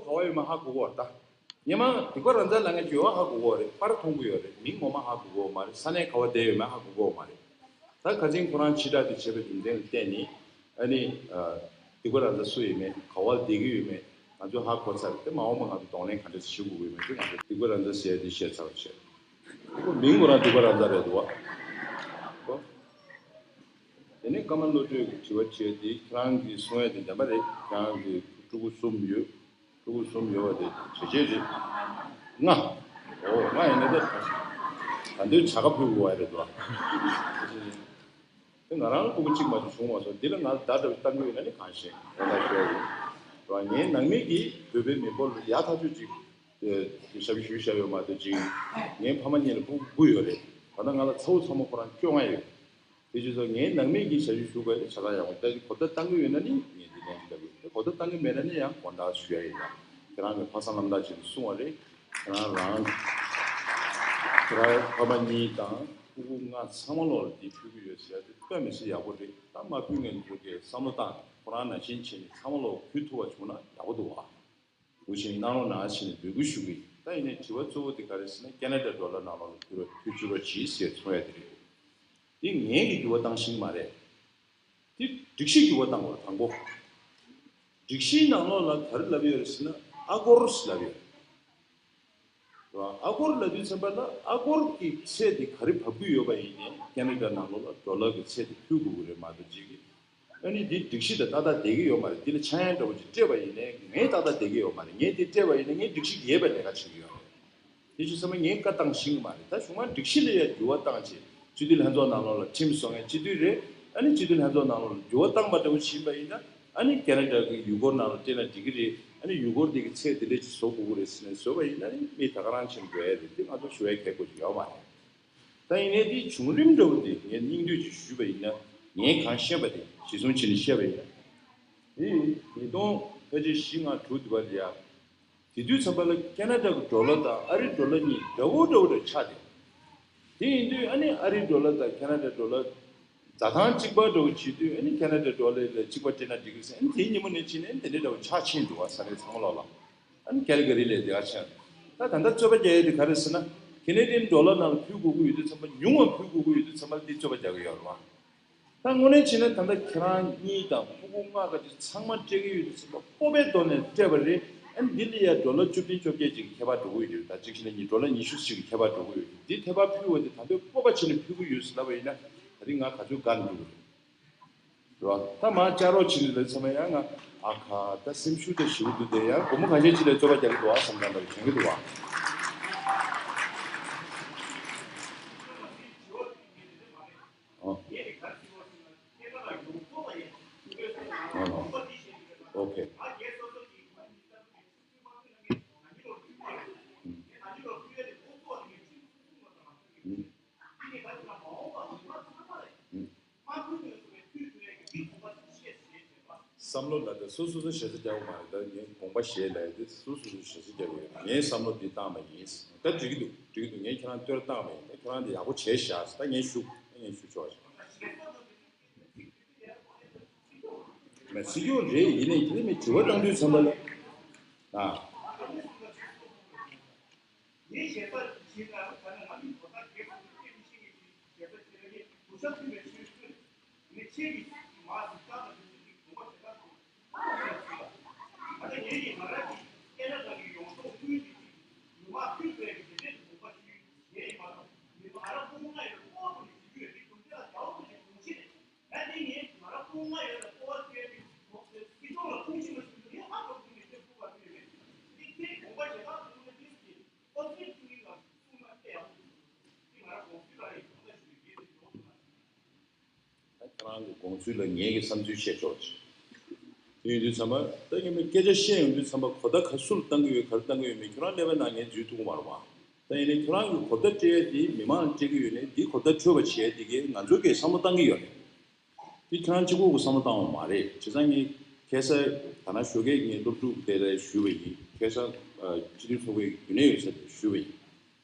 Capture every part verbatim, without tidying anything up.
ག་བ་ཡོད་མ་ཧ་གོ་གོ་བ་ད། སྔོན་མ་སྡིག་པ་རང་ཚར་ལ་ངས་བརྗོད་པ་ཧ་གོ་གོ་རེད། པར་མཐོང་གི་ཡོད་རེད། མིང་ངོ་མ་ཧ་གོ་གོ་མ་རེད། ས་གནས་ག་བ་བསྡད་ཡོད་མེད་ཧ་གོ་གོ་མ་རེད། ད་ཁ་སང་ཁོ་རང་ཕྱི་དྲགས་དེ་བྱས་པའི་རྒྱུ་མཚན་ལ་བརྟེན་ནས་ཨ་ནི་སྡིག་པ་རང་ཚར་སུ་ཡོད་མེད་ག་བ་བསྡད་ཀྱི་ཡོད་མེད་ང་ཚོ་ཧ་གོ་ཚར་རེད། དེ་མ་འོངས་པ་ང་ཚོ་གདོང་ལེན་ག་འདྲ་ཞིག་ཞུ་དགོས་ཀྱི་ཡོད་མེད་དེ་ང་ཚོ་སྡིག་པ་རང་ཚར་ཟེར་ཡ་དེ་བཤད་ཚར་བ་བྱས། ཁོ་མིང་ཁོ་རང་སྡིག་པ་རང་ཚར་རེད་འདུག་བ། དེ་ནས་ཀརྨ་བློ་གྲོས་ཀྱི་དྲི་བ་དྲིས་ཏེ་ཁྱེད་རང་གིས་གསུང་ཡ་དེ་བདེན་པ་རེད། ཁྱེད་རང་གི་ཕྲུ་གུ་གསུམ་ཡོད། ཕྲུ་གུ་གསུམ་ཡོད་པ་དེ་བྱས་རྗེས་རེད། ལྔ། ཨོ་ལྔ་ཡིན་ན་ད་ད་དུང་བྱ་དགའ་ཕུལ་དགོས་པ་རེད་དོ། དེ་ང་རང་ལ་ཕྲུ་གུ་གཅིག་མ་གཏོགས་བྱུང་མ་སོང་། འདི་ལ་ང་ལ་བརྡ་འདྲ་བཏང་གི་ཡོད་ན་ནི་གང་ཤེས་ད་ལྟ་ཤོར་རེད། ངའི་ནང་མི་གིས་བོད་པའི་མི་འབོར་ལ་ཡག་ཐག་ཆོད་ཅིག་ཞབས་ཞུ་བྱས་ཡོད་མ་གཏོགས་ཅིག་ངའི་ཕ་མ་གཉིས་ལ་ཕྲུ་གུ་དགུ་ཡོད་རེད། ད་ལྟ་ང་ལ་ཚ་བོ་ཚ་མོ་ཁོ་རང་བཅོ་ལྔ་ཡོད། དེ་བྱས་ཙང་ངའི་ནང་མི་གིས་ཞབས་ཞུ་ཞུ་དགོས་ནི་ཆ་ཚང་ཡག་པོ་ལྟ་གི། གོ་བརྡ་བཏང་གི་ཡོད་ན་ནི་ངས་འདི་ནས་ལྟ་དགོས། གོ་བརྡ་བཏང་གི་མེད་ན་ནི་ཡང་དགོངས་དག་ཞུ་ཡ་ཡིན་ལ། ཁྱེད་རང་གི་ཕ་བཟང་རྣམ་དག་ཅིག་གསུང་བ་རེད། ཁྱེད་རང་རང་ཁྱེད་རང་ཕ་མ་གཉིས་དང་ཕྲུ་གུ་ལྔ་ཚང་མ་ལོག་ལ་འདི་ཕུལ་གི་ཡོད་ཟེར་ཡ་དེ་དཔེ་མི་སྲིད་ཡག་པོ་རེད། ད་མ་ཕུལ་མཁན་ཚོ་གིས་བསམ་བློ་བཏང་ཁོ་རང་ནང་བཞིན་བྱས་ནས་ཚང་མ་ལོག་ཕུལ་ཐུབ་པ་བྱུང་ན་ཡག་པོ་འདུག་བ། འུ་ཆེན་གནང་རོགས་གནང་ཞེས་ནས་འབོད་སྐུལ་ཞུ་གི་ཡིན། ད་ཡིན་ནའི་དྲི་བ་གཙོ་བོ་དེ་ག་རེ་ཟེར་ན་ཁེ་ན་ཌ་ཌོ་ལར་ནང་ལོགས་ལ་ཕུལ་རོགས་ཕུལ་བཅུག་རོགས་གྱིས་ཟེར་གསུང་ཡ་དེ་རེད། འདི་ངས་ཀྱི་འགྱུར་བ་བཏང་ཤེས་ཀྱི་མ་རེད། འདི་སྒྲིག་གཞི་འགྱུར་བ་བཏང་དགོས་རེད་དང་པོ། སྒྲིག་གཞིའི་ནང་ལོགས་ལ་ག་རེ་ལབ་ཡོད་རེད་ཟེར་ན་ཨ་སྒོར་ལབ་ཡོད་རེད། ཨ་སྒོར་ལབ་དུས་ཙམ་པ་ལ་ཨ་སྒོར་གྱི་ཚད་དེ་ག་རེ་བབས་ཀྱི་ཡོད་པ་ཡིན་ནའི་ཁེ་ན་ཌ་ནང་ལོགས་ལ་ཌོ་ལར་གྱི་ཚད་དེ་ཕུལ་དགོས་ཀྱི་རེད་མ་གཏོགས་ཅིག་གི་ཨ་ནི་འདི་སྒྲིག་གཞི་དང་ཏག་ཏག་བསྡད་ཀྱི་ཡོད་མ་རེད། འདི་ལ་ཆག་ཡང་འདྲ་བོ་ཅིག་སྤྲད་པ་ཡིན་ནའི་ངས་ཏག་ཏག་བསྡད་ཀྱི་ཡོད་མ་རེད། ངས་འདི་སྤྲད་པ་ཡིན་ན་ངས་སྒྲིག་གཞི་ཡོད་པའི་ལས་ཀ་བྱེད་ཀྱི་ཡོད་རེད། དེ་བྱས་ཙང་ངས་བཀའ་བཏང་ཤེས་ཀྱི་མ་རེད། ད་གཞུག་མ་སྒྲིག་གཞི་ལ་ཡང་འགྱུར་བ་བཏང་བྱས་སྤྱི་འཐུས་ལྷན་ཚོགས་ནང་ལོགས་ལ་ཁྲིམས་བཟོ་མཁན་སྤྱི་འཐུས་རེད། ཨ་ནི་སྤྱི་འཐུས་ལྷན་ཚོགས་ནང་ལོགས་ལ་འགྱུར་བ་བཏང་པ་འདྲ་བོ་ཞིག་ཡིན་པ་ཡིན་ན་ཨ་ནི་ཁེ་ན་ཌ་གི་ཡུལ་སྐོར་ནང་ལ་སྤྲད་ན་འགྲིག་གི་རེད། ཨ་ནི་ཡུལ་སྐོར་འདི་གི་ཚད་འདི་འདྲ་ཅིག་བཟོ་དགོས་ཀྱི་རེད་ཟེར་ནས་བཟོས་པ་ཡིན་ན་ནི་མི་ད་ག་རང་ཕྱིན་འགྲོ་ཡ་རེད། འདི་ང་ཚོ་ཞུ་ཡ་གལ་དགོས་ཅིག་ཡོད་མ་རེད། ད་ཡིན་ནའི་འདིའི་བྱུང་རིམ་འདྲ་བོ་དེ་ངས་སྙིང་བསྡུས་ཅིག་ཞུས་པ་ཡིན་ན་ངས་གང་ཤེས་པ་དེ་གཞི་བཟུང་བྱས་ནས་བཤད་པ་ཡིན་ན། དེ་ཉིས་སྟོང་ཕལ་ཆེར་བཞི་ལྔ་དྲུག་དུ་བ་དེ་ཡ། དེ་དུས་ཙམ་པ་ལ་ཁེ་ན་ཌ་གི་ཌོ་ལར་དང་ཨ་རིའི་ཌོ་ལར་གཉིས་འདྲ་བོ་འདྲ་བོ་འདྲ་ཆགས་ཏེ། དེ་ཡིན་དུས་ཨ་ནི་ཨ་རིའི་ཌོ་ལར་དང་ཁེ་ན་ཌ་ཌོ་ལར་འཛའ་ཐང་གཅིག་པ་འདྲ་བོ་བྱེད་དུས་ཨ་ནི་ཁེ་ན་ཌ་ཌོ་ལར་ལ་གཅིག་པ་སྤྲད་ན་འགྲིག་གི་ཟེར། ཨ་ནི་དེའི་ཉིན་མོ་ནས་ཕྱིན་ནས་དེ་འདྲ་འདྲ་བོ་ཆགས་ཕྱིན་འདུག་བ། ས་གནས་ཚང་མ་ལོག་ལ། ཨ་ནི་ཀལ་ག་རི་ལ་དེ་ག་ཕྱིན། ད་ད་ལྟ་རྩོད་པ་རྒྱག་ཡས་དེ་ག་རེ་ཟེར་ན་ཁེ་ན་ཌི་ཡན་ཌོ་ལར་ནང་ལ་ཕུལ་དགོས་ཀྱི་ཡོད་དུས་ཙམ་པ་ཉུང་བ་ཕུལ་དགོས་ཀྱི་ཡོད་དུས་ཙམ་པ་འདི་རྩོད་པ་རྒྱག་གི་ཡོད་རེད་བ། ད་དངོས་གནས་བྱས་ན་ད་ལྟ་ཁྱེད་རང་གཉིས་དང་ཕྲུ་གུ་ལྔ་ག་ཚོད་ཚང་མ་སྤྲད་ཀྱི་ཡོད་དུས་ཙམ་པ་སྤོབས་པའི་ཐོག་ནས་སྤྲད་པ་རེད། ཨ་ནི་འདི་ལ་ཡ་ཌོ་ལར་བཅུ་བདུན་བཅོ་བརྒྱད་ཅིག་གི་ཁྱད་པར་འགྲོ་གི་ཡོད་རེད། ད་གཅིག་བྱས་ན་གཉིས་ཌོ་ལར་ཉི་ཤུ་ཅིག་གི་ཁྱད་པར་འགྲོ་གི་ཡོད་རེད། འདི་ཐད་པ་ཕུལ་བ་དེ་ད་ལྟའི་སྤོབས་པ་བྱས་ནས་ཕུལ་གྱི་ཡོད་ཟེར་ལབ་པ་ཡིན་ན་ད་རིང་ང་ག་ཚོད་དགའ་འགྲོ་གི་རེད། རེད་བ། ད་མ་བཅར་རོགས་བྱེད་ནས་ལས་ཚང་མ་ཡང་ང་ཨ་ཁ་ད་སེམས་ཤུགས་ད་ཞེ་པོ་འདུག་དེ་ཡང་སྒོར་མོ་ག་ཚོད་ཅིག་ལ་རྩོད་པ་རྒྱག་གི་འདུག་ཨ་བསམ་སྟངས་ལ་དྲན་གྱི་འདུག་བ། ཨ། ཨ། ཨོ་ཁེ། ཨུ། ཨུ། བསམ་བློ་ལ་དེ་སོ་སོ་སོ་ཞེ་ས་རྒྱག་པ་མ་རེད། ད་ངས་དགོངས་པ་བཞེས་ལ་དེ་སོ་སོ་སོ་ཞེ་ས་རྒྱག་གི་ཡོད། ངས་བསམ་བློ་འདི་བཏང་བ་ཡིན། ད་འགྲིག་གི་འདུག་འགྲིག་གི་འདུག་ངས་ཁྱེད་རང་བསྟོད་བཏང་བ་ཡིན། ད་ཁྱེད་རང་འདི་ཡག་པོ་བྱས་ཤག་ད་ངས་ཞུ། ད་ངས་ཞུ་ཆོག་ཤག་མ་སྲིད་ཀྱང་རེད། ཡིན་ནའི་དེ་མི་དྲི་བ་བཏང་དུས་ཙམ་པ་ལ། ཨ། ངའི་ཞེ་ས་ཇི་ལྟར་ད་ནི་ང་མི་ཐོག་ཐག་རྒྱལ་ཁབ་ཀྱི་སྐད་མི་ཤེས་མཁན་ཞིག་ཞེ་ས་ཇི་ལྟར་ངས་གུས་ཞབས་མཐུན་པའི་ཆོས་བསྟུན། ངས་ཁྱེད་ཀྱི་མ་གཟིགས་སྟངས་དང་འདི་ཚོ་གི་དགོངས་པ་བཞེས་སྟངས་དང་ཁོང་ཁྲོ་ཞིག་ལ། ད་ལྟ་ངས་ཀྱིས་ང་རང་གི་ཁེ་ན་ཌ་གི་ཡོང་སོང་དངུལ་འདི་ཅིག་ཉུང་མ་ཕུལ་དགོས་ཀྱི་དེ་འདྲས་དགོངས་པ་ཞུས་ངས་ཡིན་མ་གཏོགས་མི་ཚོ་ང་རང་ཕྲུ་གུ་ལྔ་ཡོད་པའི་ཕྲུ་གུ་ནས་བྱེད་རྒྱུ་ཡོད་དེ་དགོངས་འགལ་ལ་རྒྱག་པ་ཐུབ་ཀྱི་གོང་ཆེ་རེད། ད་འདི་ངས་ང་རང་ཕྲུ་གུ་ལྔ་ཡོད་ལ་སྤོབས་པ་སྐྱེ་རྒྱུ་སྤྱི་ཚོགས་ལ་ཁུངས་ཤིག་མ་ཞུ་རྒྱུ་ངས་ཧ་གོ་ཐུབ་ནས་ཁྱོད་ཕྲུ་གུ་བ་ཕུལ་ཡོད་མེད། འདི་ཁྱེད་དགོངས་པ་བཞེས་སྟངས་དང་དངོས་གནས་ཀྱི་ཨོ་ཙི་ཀྲུའུ་ཡིན་ལ་གསུངས་ན་དཔེ་ཡག་པོ་འདུག་འདི་ཁྱེད་དགོངས་པ་བཞེས་སྟངས་དངོས་གནས་ཀྱི་ང་རང་དགོངས་ཚུལ་ལ་རེད། གང་ལྟར་ཞུ་ཡི་གེ་དེ་འགྲོ་ཐུབ་ན། ད་ཁྱེད་རང་གི་དགོངས་ཚུལ་ལ་ངེད་ཀྱི་བསམ་ཚུལ་བཤད་ཆོག་ཅིག་དེ་ཡིན་དུས་ཚང་མ་ད་ངས་མི་སྐད་ཆ་བཤད་ཡོང་དུས་ཚང་མ་གོ་བརྡ་ག་ཚོད་བཏང་གི་ཡོད་ག་རེ་བཏང་གི་ཡོད་མེད་ཁྱོད་རང་ཀླད་པའི་ནང་ངས་འཛུལ་ཐུབ་ཀྱི་མ་རེད་བ། ད་ཡིན་ནའི་ཁྱོད་རང་གི་གོ་བརྡ་སྤྲད་ཡ་དེ་མི་མང་ལ་སྤྲད་ཀྱི་ཡོད་ནའི་འདི་གོ་བརྡ་འཕྲོད་པ་བྱེད་ཡ་དེ་གས་ང་ཚོ་གས་བསམ་བློ་བཏང་གི་ཡོད་རེད། དེ་ཁྱེད་རང་གཅིག་པོ་གིས་བསམ་བློ་བཏང་བ་མ་རེད། བྱས་ཙང་ངས་ཁ་སང་ད་ནང་ཞོགས་ཀས་ངས་སློབ་ཕྲུག་དེ་ལ་ཞུས་པ་ཡིན། ཁ་སང་སྤྱི་འཐུས་ཚོགས་པའི་རྒྱུན་ལས་ཡོད་ས་དེར་ཞུས་པ་ཡིན།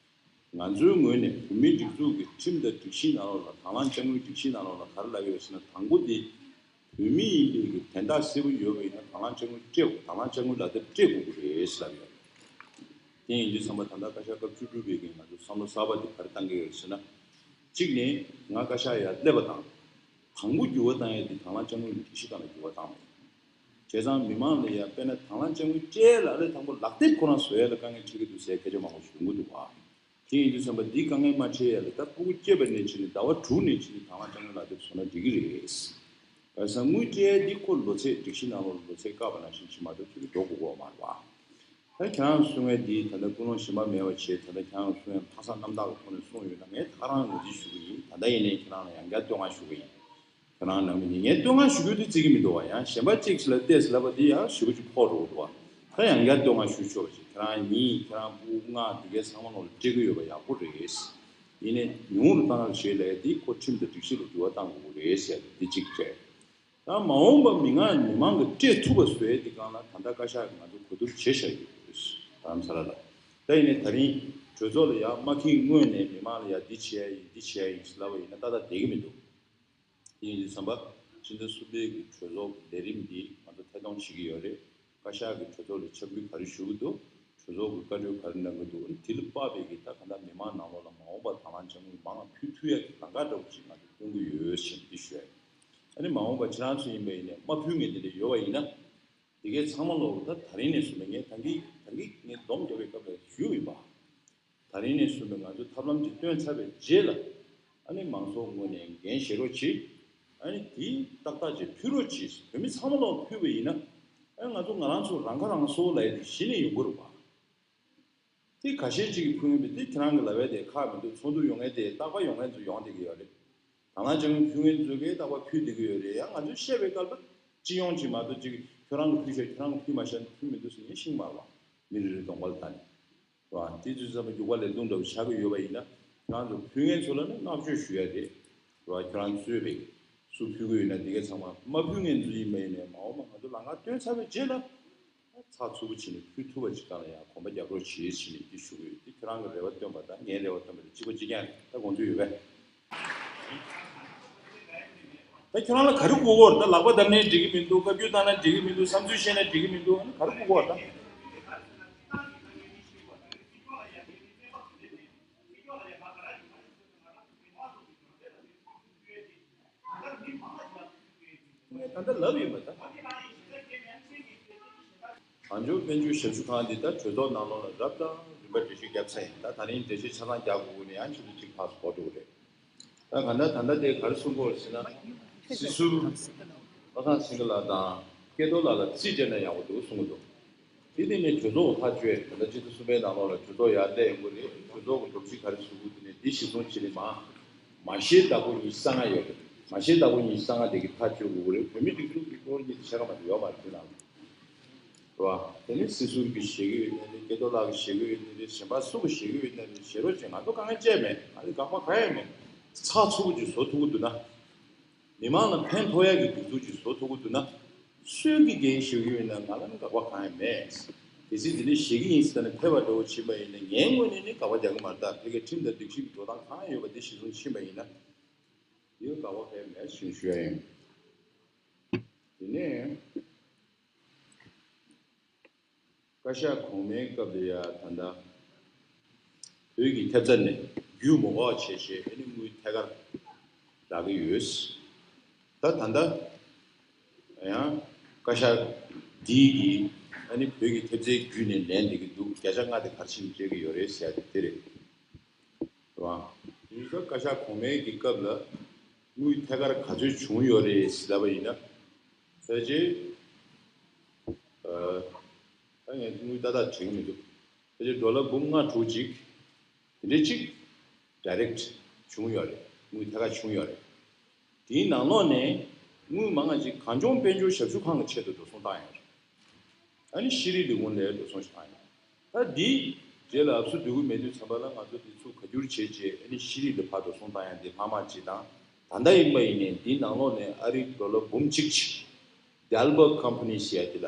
ང་ཚོའི་ངོས་ནས་བོད་མིའི་སྒྲིག་འཛུགས་ཀྱི་ཁྲིམས་དང་སྒྲིག་གཞིའི་ནང་ལོགས་ལ་དང་བླངས་དཔྱ་དངུལ་སྒྲིག་གཞིའི་ནང་ལོགས་ལ་ག་རེ་ལབ་ཡོད་ཟེར་ན་དང་པོ་དེ་ བོད་མི་ཡིན་པའི་གི་དན་རྟགས་གསལ་པོ་ཡོད་པ་ཡིན་ན་དང་བླངས་དཔྱ་དངུལ་སྤྲད་དགོས། དང་བླངས་དཔྱ་དངུལ་ལག་དེབ་སྤྲད་དགོས་ཀྱི་རེད་ཟེར་ལབ་ཡོད། དེ་ཡིན་དུས་ཙམ་པ་ད་ལྟ་བཀའ་ཤག་སྐབས་བཅུ་དྲུག་པའི་གི་ང་ཚོ་བསམ་བློ་གསར་པ་དེ་ག་རེ་བཏང་གི་ཡོད་ཟེར་ན། གཅིག་ནས་ང་བཀའ་ཤག་ཡར་སླེབས་པ་དང་། དང་པོ་འགྱུར་བ་བཏང་ཡས་དེ་དང་བླངས་དཔྱ་དངུལ་སྒྲིག་གཞི་སྒང་ལ་འགྱུར་བ་བཏང་བ་ཡིན། བྱས་ཙང་མི་མང་ལ་ཡ་དཔེར་ན་དང་བླངས་དཔྱ་དངུལ་སྤྲད་ལ་ལས་དང་པོ་ལག་དེབ་ཁོ་རང་བཟོ་ཡ་ལ་དཀའ་ངལ་འཕྲད་ཀྱི་འདུག་ཟེར་སྐད་ཆ་མང་པོ་ཞིག་ཡོང་གི་འདུག་བ། དེ་ཡིན་དུས་ཙམ་པ་འདི་དཀའ་ངལ་མ་འཕྲད་ཡ་ལ་ད་ཕྲུ་གུ་སྐྱེས་པ་ནས་བྱས་ནས་ཟླ་བ་དྲུག་ནས་བྱས་ནས་དང་བླངས་དཔྱ་དངུལ་ལག་དེབ་བཟོ་ན་འགྲིག་གི་རེད། བྱས་ཙང་དངུལ་སྤྲད་ཡ་འདི་ཁོ་ལོ་ཚད་སྒྲིག་གཞི་ནང་ལོགས་ལ་ལོ་ཚད་བཀག་པ་ནང་བཞིན་བྱེད་མ་ཐུབ་ཅིག་འགྲོ་དགོས་ཀྱི་ཡོད་མ་རེད་བ། ད་ཁྱེད་རང་གསུང་ཡ་འདི་ད་ལྟ་ཀུན་སློང་གཞན་པ་མེད་པ་བྱས། ད་ལྟ་ཁྱེད་རང་གསུང་ཡ་ལྷག་བསམ་རྣམ་དག་གི་ཐོག་ནས་གསུངས་ཡོད་ན་ངས་ད་ག་རང་ངོས་འཛིན་ཞུ་གི་ཡིན། ད་ལྟ་ཡིན་ནའི་ཁྱེད་རང་ལ་ཡང་བསྐྱར་བསྟོད་བསྔགས་ཞུ་གི་ཡིན། ཁྱེད་རང་ནང་མི་ངས་བསྟོད་བསྔགས་ཞུ་རྒྱུ་དེ་བརྩི་གི་མི་འདུག་བ། ཡང་གཞན་པ་གཅིག་ལ་བལྟས་ཟེར་ལབ་པ་དེ་ཡང་ཞེ་པོ་ཅིག་ཕོག་འགྲོ་གི་འདུག་བ། ད་ཡང་བསྐྱར་བསྟོད་བསྔགས་ཞུ་ཆོག་པ་ཞིག་ཁྱེད་རང་གཉིས་ཁྱེད་རང་ཕྲུ་གུ་ལྔ་དེ་གའི་ཚང་མ་ནང་ལ་སྤྲད་གི་ཡོད་པ་ཡག་པོ་རེད། ཡིན་ནའི་ཉུང་རུ་བཏང་རོགས་བྱེད་ལབ་ཡ་དེ་ཁོ་ཁྲིམས་དང་སྒྲིག་གཞི་ལ་འགྱུར་བ་བཏང་དགོས་ཀྱི་རེད་ཟེར་ཡ་དེ་གཅིག་བྱས། ད་མ་འོངས་པ་མི་མང་མི་མང་གིས་སྤྲད་ཐུབ་པ་བཟོ་ཡ་དེ་སྒང་ལ་ད་ལྟ་བཀའ་ཤག་གིས་ང་ཚོ་གོ་བསྡུར་བྱེད་བཞག་ཡོད་རེད། རྡ་རམ་ས་ལ་ལ། ད་ཡིན་ནའི་ད་རིང་གྲོས་ཚོགས་ལ་ཡར་མ་འཁྱེར་སྔོན་ནས་མི་མང་ལ་ཡར་འདི་བྱེད་ཡ་ཡིན་འདི་བྱེད་ཡ་ཡིན་ཟེར་ལབ་པ་ཡིན་ན་ཏག་ཏག་བསྡད་ཀྱི་མི་འདུག་དེ་ཡིན་དུས་ཙམ་པ་ཕྱི་ཟླ་གསུམ་པའི་གི་གྲོས་ཚོགས་ཀྱི་ལས་རིམ་འདི་ང་ཚོ་ཐད་གཏོང་བྱེད་ཀྱི་ཡོད་རེད། བཀའ་ཤག་གི་གྲོས་ཚོགས་ལ་ཆབ་འགུལ་ག་རེ་ཞུ་གི་འདུག་གྲོས་ཚོགས་ཀྱི་བཀའ་འཁྲོལ་ག་རེ་གནང་གི་འདུག་དེ་ལ་དཔག་པའི་གི་ད་ག་འདྲ་མི་མང་ནང་ལོགས་ལ་མ་འོངས་པ་དང་བླངས་དཔྱ་དངུལ་མང་ང་ཕུལ་ཐུབ་ཡ་གི་ལམ་ཁ་འདྲ་བོ་ཅིག་ང་ཚོ་སྟོན་གི་ཡོད་ཞེས་འདི་ཞུ་ཡ་ཡིན། ཨ་ནི་མ་འོངས་པ་ཁྱེད་རང་ཚོ་ཡིན་པ་ཡིན་ནའི་མ་ཕུལ་མཁན་དེ་འདྲ་ཡོད་པ་ཡིན་ན། དེ་གའི་ཚང་མ་ལོག་ད་ད་རིང་ནས་བཟུང་ནས་ངས་ད་གིན་ད་གིན་ངས་སྡོམ་རྒྱག་པའི་སྐབས་ལ་ཞུས་ཡིན་པ། ད་རིང་ནས་བཟུང་ནས་ང་ཚོས་ཐབས་ལམ་ཅིག་བཏོན་ཚར་བའི་རྗེས་ལ། ཨ་ནི་མང་ཚོགས་ངོས་ནས་འགན་བཞེས་རོགས་གྱིས། ཨ་ནི་དེ་ཏག་ཏག་ཅིག་ཕུལ་རོགས་གྱིས། བོད་མི་ཚང་མ་ལོག་ཕུལ་བ་ཡིན་ན། ཨ་ནི་ང་ཚོ་ང་རང་ཚོ་རང་ཁ་རང་གསོ་ལབ་ཡ་དེ་གཞི་ནས་ཡོང་གི་རེད་པ། དེ་ཁ་ཤས་ཅིག་གིས་ཕུལ་ཡོང་པས་དེ་ཁྱེད་རང་གི་ལབ་ཡ་དེ་ཁག་མི་འདུག་ཚོགས་འདུ་ཡོང་མཁན་དེ་རྟག་པར་ཡོང་མཁན་ཚོ་ཡོང་བསྡད་ཀྱི་ཡོད་རེད། དང་བླངས་དཔྱ་དངུལ་ཕུལ་མཁན་ཚོ་གིས་རྟག་པར་ཕུལ་བསྡད་ཀྱི་ཡོད་རེད། ཡང་ང་ཚོས་བཤད་པའི་སྐབས་ལ་སྤྱི་ཡོངས་ཀྱིས་མ་གཏོགས་ཅིག་ཁྱོད་རང་གིས་ཕུལ་ཤག་ཁྱོད་རང་གིས་ཕུལ་མ་ཤག་ཕུལ་མི་འདུག་ཟེར་མཁན་ཤིག་མ་རེད་པ། མི་རེ་རེ་གདོང་པ་ལ་ལྟ་ནས། རེད་པ། དེ་དུས་ཙམ་པ་རྒྱུག་པ་ལས་རླུང་འདྲ་བོ་ཆགས་ཀྱི་ཡོད་པ་ཡིན་ན། ཁྱེད་རང་ཚོ་ཕུལ་མཁན་ཚོ་ལ་ནི་བསྔགས་བརྗོད་ཞུ་ཡ་རེད། རེད་པ། ཁྱེད་རང་གིས་གཙོས་པའི་སུ་ཕུལ་གྱི་ཡོད་ན་དེ་ག་ཚང་མ། མ་ཕུལ་མཁན་ཚོ་ཡིན་པ་ཡིན་ནའི་མ་འོངས་པ་ང་ཚོ་ལམ་ཁ་སྟོན་ཚར་བའི་རྗེས་ལ། ཚགས་ཚུད་པོ་བྱས་ནས་ཕུལ་ཐུབ་པ་ཅིག་སྒང་ལ་ཡང་གོམ་པ་རྒྱག་རོགས་བྱེད་ཅེས་ནས་འདི་ཞུ་གི་ཡོད། འདི་ཁྱོད་རང་གི་རེ་བ་བཏོན་པ་དང་ངའི་རེ་བ་བཏོན་པ་དང་གཅིག་པ་གཅིག་རྐྱང་རེད། ད་དགོངས་ཚུལ་ཡོད་པས། ད་ཁྱོད་རང་ལ་ག་རེ་དགོས་ཀྱི་ཡོད་རེད། ད་ལག་པ་བརྡབ་ནའི་འགྲིག་གི་མི་འདུག་བཀའ་བཀྱོན་བཏང་ན་འགྲིག་གི་མི་འདུག་བསམ་ཚུལ་བཤད་ན་འགྲིག་གི་མི་འདུག་ཨ་ནི་ག་རེ་དགོས་ཀྱི་ཡོད་རེད་ད། ད་ལྟ་ལབ་ཡོད་པ་ད། གངས་ལྗོངས་དཔལ་འབྱོར་ཞབས་ཞུ་ཁང་འདི་ད་གྲོས་ཚོགས་ནང་ལོགས་ལ་རབ་དང་རིམ་པ་འགྲེལ་བཤད་བརྒྱབ་ཚར་ཡིན། ད་ད་རིང་འགྲེལ་བཤད་ཆ་ཚང་རྒྱག་དགོས་ཀྱི་ནས་ཡང་ཆུ་ཚོད་གཅིག་ཕར་ཚུར་འགྲོ་གི་རེད། ད་ག་ད་ད་ལྟ་དེ་ག་རེ་གསུང་གི་ཡོད་ཟེར་ན། སྲིད་ཟུར་བློ་བཟང་སེང་གེ་ལགས་དང་སྐལ་རྡོར་ལགས་ལ་རྩིས་སྤྲད་ན་ཡག་པོ་འདུག་གསུང་གི་འདུག་དེ་སྟེང་ནས་གྲོས་ཚོགས་ཐག་གཅོད། ད་ལྟ་སྤྱི་ཟླ་གསུམ་པའི་ནང་ལོགས་ལ་གྲོས་ཚོགས་ཡར་སླེབས་ཡོང་གི་རེད། གྲོས་ཚོགས་ཀྱི་སྒྲོམ་གཞི་ག་རེ་བཟོ་དགོས་དེ་ནས་འདི་གཞིར་བཟུང་བྱས་ནས་མ་མ་ཤེས་བདག་པོ་ཉི་ཤུ་རྩ་ལྔ་ཡོད་རེད། མ་ཤེས་བདག་པོ་ཉི་ཤུ་རྩ་ལྔ་དེ་གི་ཐག་གཅོད་དགོས་ཀྱི་རེད། བོད་མི་སྒྲིག་འཛུགས་ཀྱི་སྐོར་གྱི་བཤད་ཁ་མ་གཏོགས་ཡོད་མ་རེད་དེ་ནང་ལ། རེད་བ། དེ་ནི་སྲིད་ཟུར་གྱིས་བཞེས་ཀྱི་ཡོད་ནའི་རེད། སྐལ་རྡོར་ལགས་ཀྱིས་བཞེས་ཀྱི་ཡོད་ནའི་རེད། གཞན་པ་སུ་གིས་བཞེས་ཀྱི་ཡོད་ནའི་རེད། བཞེས་རོགས་བྱེད། ང་ཚོ་དཀའ་ངལ་ཅི་ཡང་མེད། ང་ཚོ་དགག་པ་གང་ཡང་མེད། ཚགས་ཚུད་པོ་ཅིག་བཟོ་ཐུབ་ཀྱི་འདུག་ན། མི་མང་ལ་ཕན་ཐོགས་ཡག་གི་སྒྲིག་འཛུགས་ཅིག་བཟོ་ཐུབ་ཀྱི་འདུག་ན། སུས་ཀྱི་འགན་བཞེས་ཀྱི་ཡོད་ན་ང་ལ་ནི་དགག་པ་གང་ཡང་མེད། གལ་སྲིད་དེ་འདྲ་བཞེས་ཀྱི་ཡིན་ཟེར་ནས་ཐེ་བ་འདྲ་བོ་ཕྱིན་པ་ཡིན་ན་ངའི་ངོས་ནས་ནི་དགག་པ་རྒྱག་གི་མ་རེད། ད་ཕ་གིའི་ཁྲིམས་དང་སྒྲིག་གཞི་གི་འགྲོ་སྟངས་གང་ཡོད་པ་འདི་གཞིར་བཟུང་ཕྱིན་པ་ཡིན་ན། དེ་དགག་པ་གང་ཡང་མེད་ཞེས་ཞུ་ཡ་ཡིན། དེ་ནས། བཀའ་ཤག་གོང་མའི་སྐབས་ལ་ཡ་ད་ལྟ་བོད་ཀྱི་ཐེབས་རྩ་ནས་རྒྱུས་མ་དགོས་པ་བྱས་བྱས་ཨ་ནི་དངུལ་ཐད་ཀར་རག་གི་ཡོད། ད་ད་ལྟ་ཡང་བཀའ་ཤག་འདིའི་གི་ཨ་ནི་བོད་ཀྱི་ཐེབས་རྩའི་བརྒྱུད་ནས་ལེན་བསྡད་ཀྱི་འདུག་བརྒྱ་ཆ་ལྔ་དེ་ག་རེ་བྱས་ནས་སྤྲད་ཀྱི་ཡོད་རེད་ཟེར་ཡ་དེ་དེ་རེད། རེད་བ། དེ་ཡིན་ཙང་བཀའ་ཤག་གོང་མའི་གི་སྐབས་ལ་དངུལ་ཐད་ཀར་ག་ཚོད་བྱུང་ཡོད་རེད་ཟེར་ལབ་པ་ཡིན་ན། ཕལ་ཆེར། ཨ། ད་ངས་དངུལ་ཏག་ཏག་དྲན་གྱི་མི་འདུག་ཕལ་ཆེར་ཌོ་ལར་འབུམ་ལྔ་དྲུག་ཅིག་དེ་འདྲ་ཅིག་ཌའི་རེག་བྱུང་ཡོད་རེད། དངུལ་ཐད་ཀར་བྱུང་ཡོད་རེད། དེའི་ནང་ལོགས་ནས་དངུལ་མང་ང་ཅིག་གངས་ལྗོངས་དཔལ་འབྱོར་ཞབས་ཞུ་ཁང་གི་ཆེད་དུ་འགྲོ་སོང་བཏང་ཡོད་རེད། ཨ་ནི་ཤེས་རིག་ལས་ཁུངས་ལ་འགྲོ་སོང་ཞིག་བཏང་ཡོད། ད་འདི་རྗེས་ལ་ཨབ་སུ་སྡོད་ཀྱི་མེད་དུས་ཙམ་པ་ལ་ང་ཚོ་འདི་ཚུར་ག་བསྒྱུར་བྱས་རྗེས་ཨ་ནི་ཤེས་རིག་ལ་ཕར་འགྲོ་སོང་བཏང་ཡ་འདི་ལྷག་མ་ཅིག་དང་། ད་ལྟ་ཡིན་པ་ཡིན་ནའི་འདིའི་ནང་ལོགས་ནས་ཨ་རིའི་ཌོ་ལར་འབུམ་གཅིག་ཅིག་Dalberg Company་ཟེར་ཡ་འདི་ལ།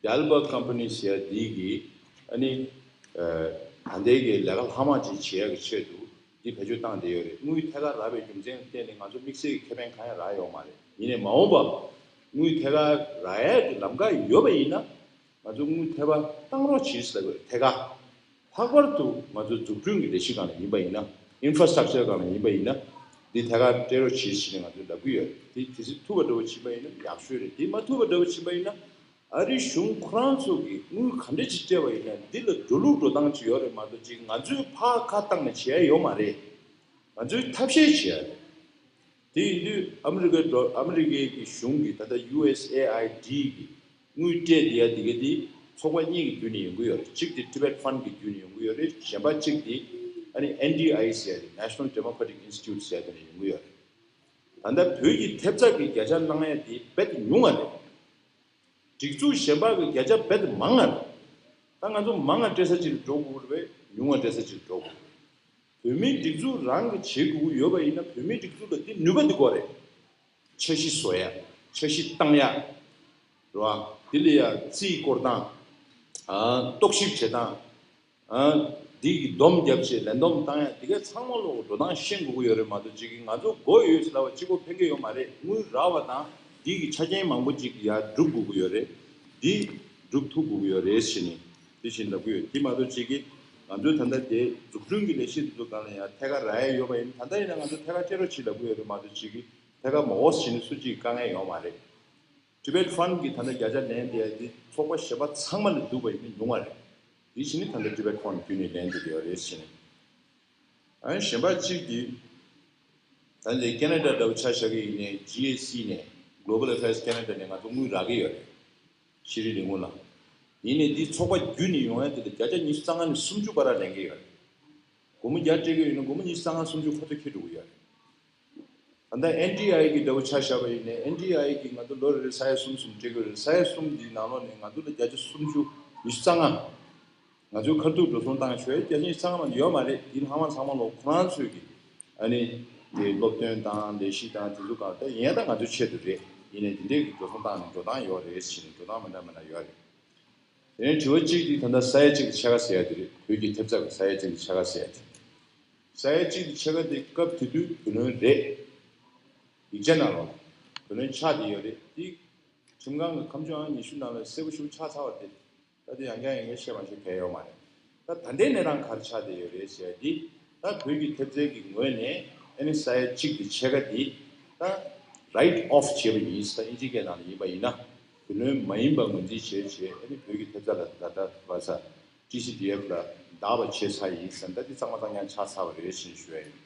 Dalberg Company་ཟེར་ཡ་འདི་གིས་ཨ་ནི་ཨ་ད་ལྟའི་གི་ལས་ཀ་ལྷག་མ་ཅིག་བྱེད་ཡ་གི་ཆེད་དུ་འདི་བེད་སྤྱོད་བཏང་བསྡད་ཡོད་རེད། དངུལ་ཐད་ཀར་རག་པའི་རྒྱུ་མཚན་ལ་བརྟེན་ནས་ང་ཚོ་དམིགས་བསལ་གྱི་ཁེ་ཕན་གང་ཡང་རག་ཡོད་མ་རེད། ཡིན་ནའི་མ་འོངས་པ་དངུལ་ཐད་ཀར་རག་ཡག་གི་ལམ་ཁ་ཡོད་པ་ཡིན་ན། ང་ཚོ་དངུལ་ཐད་པ་བཏང་རོགས་གྱིས་ཟེར་དགོས་ཐད་ཀར། ལྷག་པར་དུ་ང་ཚོ་འཛུགས་སྐྲུན་གྱི་ལས་གཞི་སྒང་ལ་ཡིན་པ་ཡིན་ན། ཨིན་ཕ་ར་སི་ཊག་ཅར་སྒང་ལ་ཡིན་པ་ཡིན་ན། འདི་ཐད་ཀར་སྤྲད་རོགས་གྱིས་ཟེར་ནས་ང་ཚོས་ལབ་ཀྱི་ཡོད་རེད། དེ་གལ་སྲིད་ཐུབ་པ་འདྲ་བོ་ཕྱིན་པ་ཡིན་ན་ཡག་ཤོས་རེད། དེ་མ་ཐུབ་པ་འདྲ་བོ་ཕྱིན་པ་ཡིན་ན། ཨ་རིའི་གཞུང་ཁོ་རང་ཚོ་གིས་དངུལ་ག་འདྲ་ཅིག་སྤྲད་པ་ཡིན་ན་འདི་ལ་འགྲོ་ལུགས་འགྲོ་སྟངས་ཅིག་ཡོད་རེད་མ་གཏོགས་ཅིག་ང་ཚོས་ཕར་ཁ་བཏང་ནས་བྱེད་ཡ་ཡོད་མ་རེད། ང་ཚོས་ཐབས་ཤེས་བྱེད་ཡ་རེད། དེ་ཡིན་དུས་ཨ་མི་རི་ཀའི་འགྲོ་ཨ་མི་རི་ཀའི་གི་གཞུང་གི་ད་ལྟ་ཡུ་ཨེས་ཨེ་ཨའི་ཌི་གི་དངུལ་སྤྲད་བསྡད་ཡ་དེ་ག་དེ་ཚོགས་པ་གཉིས་ཀྱི་བརྒྱུད་ནས་ཡོང་གི་ཡོད་རེད། གཅིག་དེ་Tibet Fund གི་བརྒྱུད་ནས་ཡོང་གི་ཡོད་རེད། གཞན་པ་གཅིག་དེ་ཨ་ནི་ཨེན་ཌི་ཨའི་ཟེར་ཡ་དེ་National Democratic Institute ཟེར་ཡ་དེ་ནས་ཡོང་གི་ཡོད་རེད། ད་ལྟ་བོད་ཀྱི་ཐེབས་རྩ་གི་བརྒྱ་ཆ་གནང་ཡ་དེ་རྦད་དེ་ཉུང་བ་རེད། སྒྲིག་འཛུགས་གཞན་པ་གི་བརྒྱ་ཆ་རྦད་དེ་མང་ང་རེད། ད་ང་ཚོ་མང་ང་སྤྲད་ས་ཅིག་ལ་འགྲོ་དགོས་རེད་པས། ཉུང་ང་སྤྲད་ས་ཅིག་ལ་འགྲོ་དགོས་རེད། བོད་མིའི་སྒྲིག་འཛུགས་རང་གི་བྱེད་དགོས་ཀྱི་ཡོད་པ་ཡིན་ན་བོད་མིའི་སྒྲིག་འཛུགས་ལ་འདི་ནུས་པ་འདི་དགོས་རེད། འཆར་གཞི་བཟོ་ཡ། འཆར་གཞི་བཏང་ཡ། རེད་བ། འདི་ལ་ཡ་རྩིས་སྐོར་སྟངས། ཨ། རྟོག་ཞིབ་བྱེད་སྟངས། ཨ། འདི་གི་སྡོམ་རྒྱབ་བྱས་ལས་སྡོམ་བཏང་ཡ་འདི་ག་ཚང་མ་ལོག་འགྲོ་སྟངས་ཤེས་དགོས་ཀྱི་ཡོད་རེད་མ་གཏོགས་ཅིག་གིས་ང་ཚོ་དགོས་ཡོད་ཟེར་ལབ་པ་གཅིག་པོ་ཕན་གྱི་ཡོད་མ་རེད། དངུལ་རག་པ་དང་འདི་གི་ཆ་རྐྱེན་མང་པོ་ཅིག་ཡ་སྒྲུབ་དགོས་ཀྱི་ཡོད་རེད། འདི་སྒྲུབ་ཐུབ་དགོས་ཀྱི་ཡོད་རེད་ཟེར་ནས་དེ་བཞིན་ལབ་ཀྱི་ཡོད། དེ་མ་གཏོགས་ཅིག་གིས་ང་ཚོས་ད་ལྟ་དེ་འཛུགས་སྐྲུན་གྱི་ལས་གཞི་འདི་ཚོ་སྒང་ལ་ཡང་ཐད་ཀར་རག་ཡ་ཡོད་པ་ཡིན། ད་ལྟ་ཡིན་ན་ང་ཚོ་ཐད་ཀར་སྤྲད་རོགས་བྱེད་ལབ་ཀྱི་ཡོད་རེད་མ་གཏོགས་ཅིག་གིས་ཐད་ཀར་མ་འོས་བྱས་ནས་སུ་གཅིག་དཀའ་ངལ་ཡོད་མ་རེད། Tibet Fund གིས་ད་ལྟ་བརྒྱ་ཆ་ལེན་བསྡད་ཡ་དེ་ཚོགས་པ་གཞན་པ་ཚང་མ་ལས་སྡུག་པ་ཡིན་ན་ཉུང་བ་རེད། དེ་བཞིན་ད་ལྟ་Tibet Fund བརྒྱུད་ནས་ལེན་བསྡད་ཡོད་རེད་ཟེར་ནས། ཨ་ནི་གཞན་པ་གཅིག་གིས་ད་ལྟ་ཁེ་ན་ཌ་འདྲ་བོ་ཆ་བཞག་གི་ཡིན་ནའི་ཇི་ཨེ་སི་ནས་Global Affairs Canada ནས་ང་ཚོ་དངུལ་རག་གི་ཡོད་རེད། ཤེས་རིག་ལས་ཁུངས་ལ། ཡིན་ནའི་འདི་ཚོགས་པ་བརྒྱུད་ནས་ཡོང་ཡ་དེ་ལ་བརྒྱ་ཆ་ཉི་ཤུ་རྩ་ལྔ་ནས་སུམ་ཅུ་བར་ལ་ལེན་གི་ཡོད་རེད། སྒོར་མོ་བརྒྱ་སྤྲད་གི་ཡོད་ན་སྒོར་མོ་ཉི་ཤུ་རྩ་ལྔ་སུམ་ཅུ་ཁོ་ཚོ་འཁྱེར་འགྲོ་གི་ཡོད་རེད། ད་ལྟ་ཨེན་ཌི་ཨའི་གི་འདྲ་བོ་ཆ་བཞག་པ་ཡིན་ནའི་ཨེན་ཌི་ཨའི་གི་ང་ཚོ་ལོ་རེ་རེ་ས་ཡ་གསུམ་གསུམ་སྤྲད་གི་ཡོད་རེད། ས་ཡ་གསུམ་འདིའི་ནང་ལོགས་ནས་ང་ཚོ་ལ་བརྒྱ་ཆ་སུམ་ཅུ་ཉི་ཤུ་རྩ་ལྔ། ང་ཚོའི་ཁ་ཐུག་འགྲོ་སོང་བཏང་ཆོག་ཡ་བརྒྱ་ཆ་ཉི་ཤུ་རྩ་ལྔ་མ་གཏོགས་ཡོད་མ་རེད། དེ་ལྷག་མ་ཚང་མ་ལོ་ཁོ་རང་ཚོས་ཀྱི་ཨ་ནི་དེ་སློབ་སྟོན་དང་ལས་གཞི་དང་དེ་ཚོ་གང་ལྟར་ཡིན་ཡང་ད་ང་ཚོའི་ཆེད་དུ་རེད། ཡིན་ནའི་དེ་འདྲའི་གི་འགྲོ་སོང་བཏང་ནས་འགྲོ་སྟངས་ཡོད་རེད་ཟེར་ནས་འགྲོ་སྟངས་མི་འདྲ་མི་འདྲ་ཡོད་རེད། དེ་ནས་དྲི་བ་གཅིག་དེ་ད་ལྟ་ས་ཡ་གཅིག་གི་ཕྱེད་ཀ་ཟེར་ཡ་དེ་རེད། བོད་ཀྱི་ཐེབས་རྩ་གི་ས་ཡ་གཅིག་གི་ཕྱེད་ཀ་ཟེར་ཡ་དེ། ས་ཡ་གཅིག་གི་ཕྱེད་ཀ་དེ་སྐབས་དེ་དུས་བུ་ལོན་རེད། ཡིག་ཆ་ནང་ལོགས་བུ་ལོན་ཆགས་བསྡད་ཡོད་རེད། དེ་ཁྲིམས་ཁང་གི་ཁ་མཆུ་ཨང་ཉི་ཤུ་ནང་ལ་གསལ་པོ་ཞེ་པོ་ཆགས་ཚར་བ་དེ། ད་དེ་ཡང་བསྐྱར་ཡང་བསྐྱར་བཤད་མ་ཤེས་གལ་ཡོད་མ་རེད། ད་ད་ལྟའི་གནས་སྟངས་ག་རེ་ཆགས་བསྡད་ཡོད་རེད་ཟེར་ཡ་དེ། ད་བོད་ཀྱི་ཐེབས་རྩའི་གི་ངོས་ནས་ཨ་ནི་ས་ཡ་གཅིག་གི་ཕྱེད་ཀ་དེ་ད་write off བྱས་པ་ཡིན། ད་དབྱིན་ཇིའི་སྐད་ནང་ལ་ཡིན་པ་ཡིན་ན་བུ་ལོན་མ་ཡིན་པ་ངོས་འཛིན་བྱས་བྱས་ཨ་ནི་བོད་ཀྱི་ཐེབས་རྩ་ལ་ད་ལྟ་བ་ས་ཊི་སི་ཌི་ཨེཕ་ལ་བདག་པ་བྱས་ཚར་ཡིན་ཟེར། ད་དེ་གཙང་མ་གཙང་རྐྱང་ཆགས་ཚར་བ་རེད་ཟེར་ཞུ་ཡ་ཡིན།